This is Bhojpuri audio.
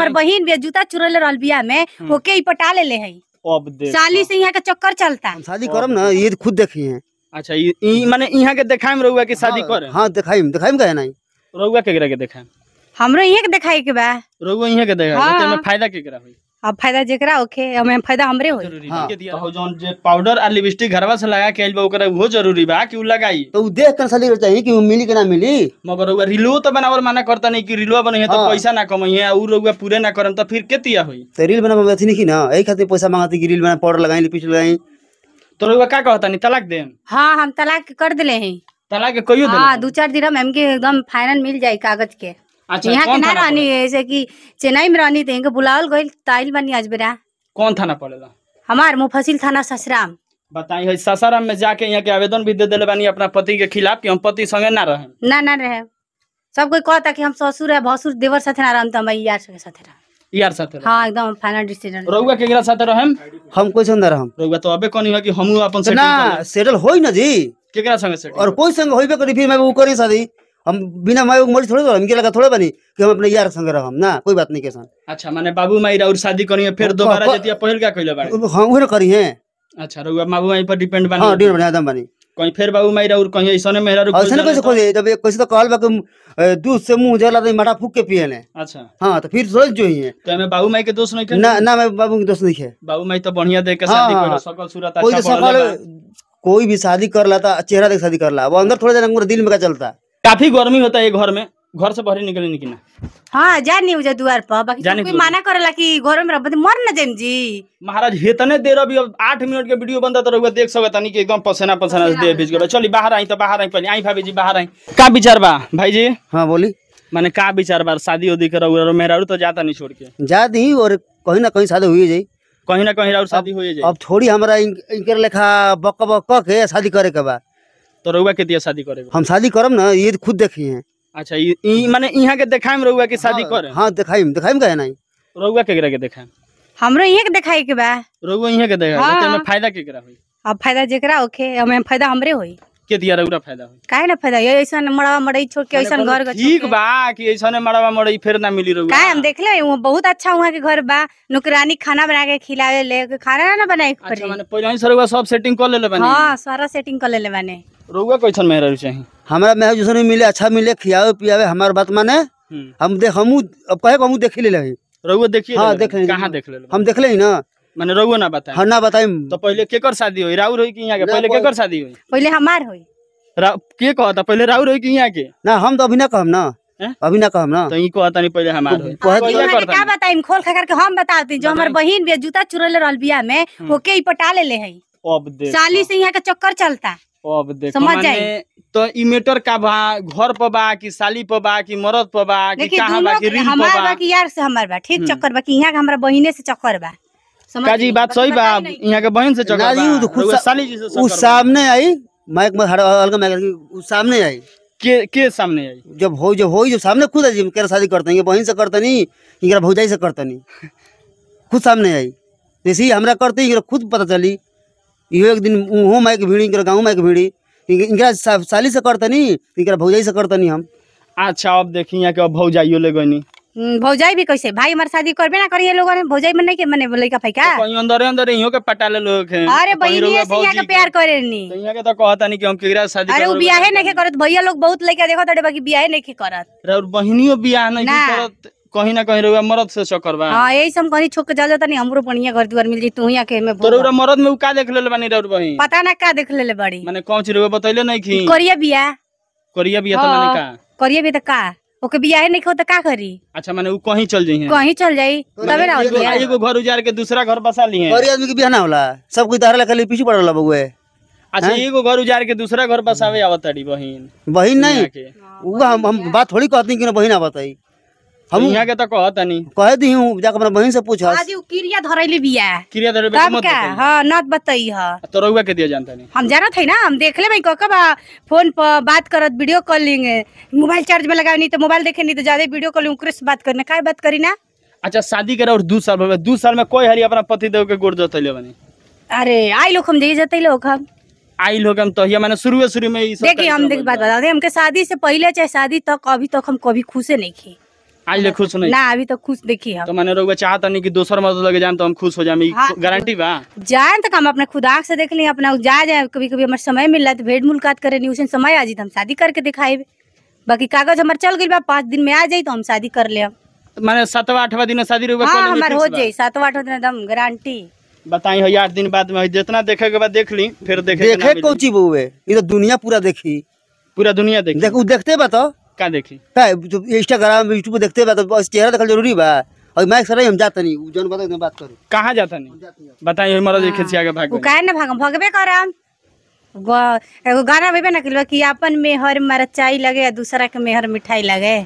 हमार बहिन बिया जूता चुरैले रहल बिया में ओके ही पटा लेले है। अब देख साली से यहाँ का चक्कर चलता। हम शादी करम ना ये खुद देखी है। अच्छा माने यहाँ के देखाइम रउआ के शादी करे? हां देखाइम, देखाइम काहे नहीं? रउआ केकरा के देखाइम? हमरो यहाँ के देखाई के बा। रउआ यहाँ के देखाई त एमे फायदा केकरा होई? अब फायदा जेकरा होखे हमें फायदा हमरे होई। हां तो जोन जे पाउडर आ लिपस्टिक घरवा से लगा के आइल बा ओकरा उहो जरूरी बा कि उ लगाई? तो उ देख के शादी करे चाहिए कि उ मिली के ना मिली। मगर रउआ रीलो तो बनावल माना करता नहीं कि रीलवा बनई है तो पैसा ना कमाई है उ रउआ पूरे ना करम त फिर केतिया होई? त रील बनावे अथी नहीं ना, एही खातिर पैसा मांगती कि रील बना पाउडर लगाई लिपस्टिक लगाई। तो रउआ का कहता नहीं तलाक देम? हां हम तलाक कर देले हैं। तलाक कहियो देले? हां 2-4 दिन में हमके एकदम फाइनल मिल जाई कागज के। अच्छा यहाँ के ना रहनी ऐसे कि चेन्नई में रहनी तो इनके बुलावल गइल ताइल बनी आज बेरा। कौन थाना पड़ेला? हमार मुफसिल थाना ससराम। बताई है ससाराम में जाके यहाँ के आवेदन भी दे देले बानी अपना पति के खिलाफ कि हम पति संगे ना रहे? ना ना रहे। सब कोई कहता कि हम ससुर है भसुर देवर साथे ना रहम त हम यार के साथे रहम। यार साथे? हां एकदम फाइनल डिसीजन। रउआ केकरा साथे रहम? हम कोई संग ना रहम। रउआ तो अबे कोनी है कि हमहू अपन सेटल ना सेटल होई ना जी। केकरा संगे सेटल? और कोई संग होइबे करी फिर मैं वो करी शादी। हम बिना माई मरी थोड़े तो हमके लगा थोड़े बनी कि हम अपने यार संग रहम ना, कोई बात नहीं के संग। अच्छा माने बाबू माई और शादी करी फिर दोबारा जतिया पहिल का कइले बाड़े? हां उहे करी है। अच्छा रउआ बाबू माई पर डिपेंड बानी? हां डिपेंड एकदम बानी। कहीं फिर बाबू माई और कहीं ऐसने मेहरा ऐसने कैसे खोजे जब कैसे तो कहल बा कि दूध से मुंह जला तो माथा फूक के पिए ने। अच्छा हां तो फिर सोच जो ही है तो हमें बाबू माई के दोष नहीं ना? ना मैं बाबू के दोष नहीं है। बाबू माई तो बढ़िया देख के शादी कइले, सकल सूरत अच्छा बनले। कोई भी शादी करला त चेहरा देख शादी करला, वो अंदर थोड़ा जना दिल में का चलता। काफी गर्मी होता है घर में, घर से बाहर निकले नहीं ना? हां जानी उजा द्वार पर, बाकी कोई माना करेला कि घर में रह मर न जाइम जी। महाराज हेतने देर अभी अब 8 मिनट के वीडियो बनता तो रउआ देख सकत नहीं कि एकदम पसीना पसीना से देह भीज गेल। चली बाहर आई तो बाहर आई पहले आई भाभी जी बाहर आई। का विचार बा भाई जी? हां बोली। माने का विचार बा शादी उदी के रउआ मेहरारू तो जाता नहीं छोड़ के? जा दी और कहीं ना कहीं शादी हुई जाई, कहीं ना कहीं और शादी हो जाई। अब थोड़ी हमरा इनकर लेखा बक बक के शादी करे के बा। तो रउआ के दिया शादी करे? हम शादी करम ना ये खुद देखी है। अच्छा माने यहाँ के देखाइम रउआ के शादी करे? हां देखाइम, देखाइम काहे नहीं? रउआ केकरा के देखाइम? हमरो यहाँ के देखाई के बा। रउआ यहाँ के देखाई त एमे फायदा केकरा होई? अब फायदा जेकरा होखे हमें फायदा हमरे होई। के दिया रउरा फायदा होई? काहे ना फायदा, ये ऐसन मड़वा मड़ई छोड़ के ऐसन घर ठीक बा कि ऐसने मड़वा मड़ई फिर ना मिली रउआ। काहे हम देखले वो बहुत अच्छा वहां के घर बा, नौकरानी खाना बना के खिलावे ले, खाना ना बनाए के पड़ी। अच्छा माने पहले ही सरउआ सब सेटिंग कर लेले बानी? हां सारा सेटिंग कर लेले बानी। रउआ कैसन मेहरारू चाही? हमरा मेहरारू जैसन मिले अच्छा मिले, खियावे पियावे, हमार बात माने। हम देख हमू अब कहे हमू देख लेले हई। रउआ देखिए? हां देख ले। कहां देख लेले? हम देखले ही ना। माने रउआ ना बताए? हां ना बताई। तो पहले केकर शादी होई, राउर होई कि यहाँ के? पहले केकर शादी होई? पहले हमार होई। के कहता पहले राउर होई कि यहाँ के? ना हम तो अभी ना कहम ना, अभी ना कहम ना। तो ई कहता नहीं पहले हमार होई। का बताइम खोल खा के हम बताती जो हमर बहिन बिया जूता चुरैले रहल बिया में ओके ही पटा लेले हई। अब देख साली से यहाँ के चक्कर चलता। अब देख माने तो ई मैटर का बा घर पर बा कि साली पर बा कि मरद पर बा कि कहां बा कि रील पर हमार बा कि यार से हमार बा ठीक चक्कर बा कि यहाँ के हमरा बहिने से चक्कर बा। का जी बात सही बा? यहाँ के बहन से चक्कर बा, साली जी से चक्कर बा। उ सामने आई माइक में अलग माइक उ सामने आई। के सामने आई? जब हो जब हो जब सामने खुद आई केरा शादी करते हैं, बहन से करते नहीं, इनकरा भौजाई से करते नहीं, खुद सामने आई। जैसे ही हमरा करते इनकरा खुद पता चली। इहो एक दिन उहो माइक भिड़ी इनकरा गाँव माइक भिड़ी, इनकरा साली से करते नहीं, इनकरा भौजाई से करते नहीं हम। अच्छा अब देखी यहाँ के अब भौजाइयो ले गनी। भौजाई भी कैसे भाई हमार शादी करबे ना करिए लोगन भौजाई मन नहीं के मने लइका फैका कहीं अंदर अंदर इहो के पटा ले लोग हैं। अरे बहिनी से यहाँ के प्यार करे नी तो यहाँ के तो कहता नहीं कि हम केकरा शादी। अरे उ बियाहे नहीं के करत भैया लोग बहुत लइका देखत अरे बाकी बियाहे नहीं के करत। और बहिनियो बियाह नहीं करत, कहीं ना कहीं रउआ मरद से चक्कर बा। हां यही सब कहीं छोक के चल जाता नहीं हमरो बढ़िया घर दुआर मिल जाई तू यहाँ के में। तो रउआ मरद में उ का देख लेले बानी रउआ बहिन? पता ना का देख लेले बड़ी। माने कौन चीज रउआ बतैले नहीं की? करिया बियाह। करिया बियाह त माने का? करिया बियाह त का ओके बियाह नहीं हो त का करी? अच्छा माने उ कहीं चल जाई है? कहीं चल जाई तबे ना हो। एगो घर उजार के दूसरा घर बसा ली है। करिया आदमी के बियाह ना होला, सब कोई दारा खाली पीछे पड़ल बउए। अच्छा एगो घर उजार के दूसरा घर बसावे आवत ताड़ी बहिन? बहिन नहीं उ हम बात थोड़ी कहती कि बहिन आवत है। हम यहाँ के तो कहता नहीं कह दी हूं जाके अपना बहन से पूछ। आज उ क्रिया धरैली बिया। क्रिया धरैली मत बताई। हां नत बताई ह। तो रउआ के दिया जानता नहीं? हम जानत है ना, हम देख ले भाई कब फोन पर बात करत वीडियो कॉलिंग मोबाइल चार्ज में लगावे नहीं तो मोबाइल देखे नहीं तो ज्यादा वीडियो कॉलिंग ओकरे से बात करने का बात करी ना। अच्छा शादी करे और 2 साल हो गए, 2 साल में कोई हरी अपना पति देव के गोड़ जतैले बनी? अरे आई लोग हम जे जतैले लोग हम आई लोग हम तो माने शुरू शुरू में ई सब। देखिए हम देख बात बता दे, हमके शादी से पहले चाहे शादी तक अभी तक हम कभी खुशे नहीं थी। आज ले खुश नहीं ना अभी तो खुश देखी हम। तो माने रउआ चाहत नहीं कि दोसर मर्द लगे जाम तो हम खुश हो जाम, ई हाँ। गारंटी बा? जाए तो हम अपने खुद आँख से देख ली अपना जा जाए, कभी कभी हमारे समय मिल रहा है तो भेंट मुलाकात करे नहीं, उसे समय आ जाए तो हम शादी करके दिखाए। बाकी कागज हमारे चल गई बा, 5 दिन में आ जाई तो हम शादी कर ले। माने 7वां 8वां दिन शादी रउआ हाँ कर लेम, हमार फिक्स हो बा? जाई 7वां 8वां दिन एकदम गारंटी। बताई हो 8 दिन बाद में होई, जितना देखे के बाद देख ली, फिर देखे के ना देखे मिली। कौची बउए, ये तो दुनिया पूरा देखी। पूरा दुनिया देखी। देख उ देखते बा तो का देखी? का जो इंस्टाग्राम यूट्यूब पे देखते बा तो बस चेहरा देखल जरूरी बा। और माइक सर हम जात नहीं, उ जौन बात है बात करू। कहाँ जाता नहीं बताई हो मर्द खिसिया के भाग उ गइल। काहे ना भागम, भगबे करम। एगो गाना भेबे ना कइल बा कि आपन मेहर मरचाई लगे आ दूसरा के मेहर मिठाई लगे।